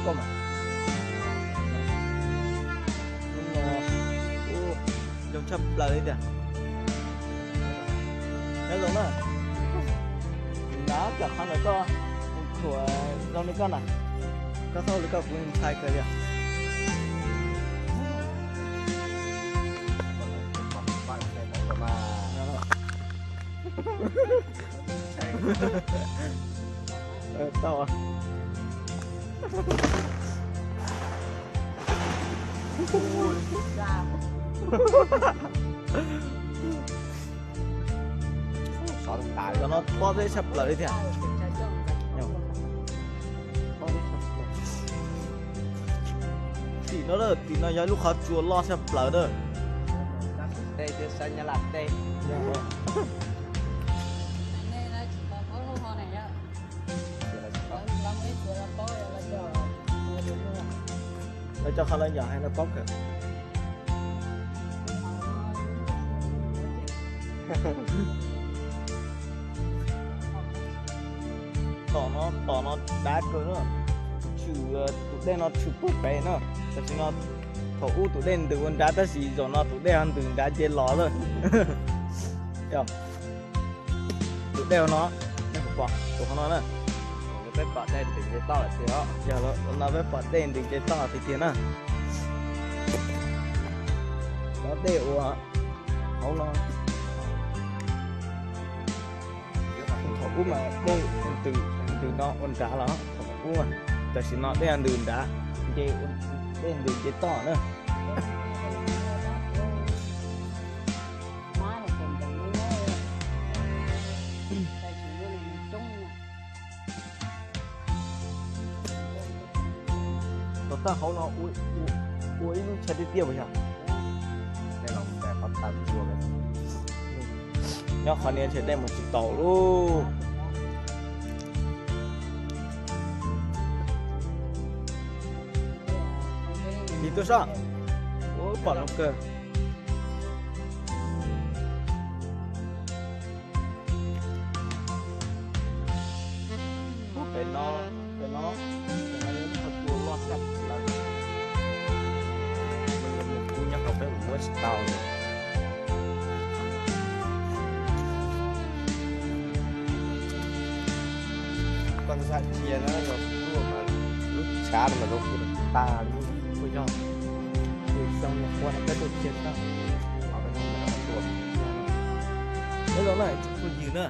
Koj mas. Zoo tshaj plaws li tiag. Nyob zoo na. Nab cov qhov ntawd koj thuam zoo li koj na. Koj txhob li koj kuv ntshai kawg li. Tau. Cov no pob zeb tshaj plaws li thiab. Tim no, tim no yog ib lub qhov tsua loj tshaj plaws na. Lawv cov qhov lawv nyom hais no paub kawg. Tom no, tom no dav kawg na. Tshwm, tus dej no tshwm puag pem na. Tam sim no thaum ub tus dej ntws ua nrad tab sis zaum no tus dej ho ntws nrad nce los lawm. Tus dej no, nej puas pom tus qhov no na? Peb pom dej ntws nce toj lawm tiag. Yog no peb pom dej ntws nce toj tiag tiag na. Cov dej uas hauv no, thaum ub mas dej ntws, ntws no ua nrad los thaum ub, tam sim no dej ntws nrad, nce, dej ntws nce toj na. Tom tag hauv no ua ib lub chaw tiaj tiaj puas yog? Nyob qhov niag chaw dej mus tsis taus lauj. Tiv tuaj soj. Ua pom zoo kawg. Pem no, pem no, pem no yog lub qhov tsua loj tshaj plaws. Kub nyob hauv peb mus muab tsis tau li. Koj xav cia na, yog tuaj mas lub tshav no mas zoo kub tag li. Ua yog, xyoo no ua peb tuaj cia tag. Peb zoo na, phooj ywg na.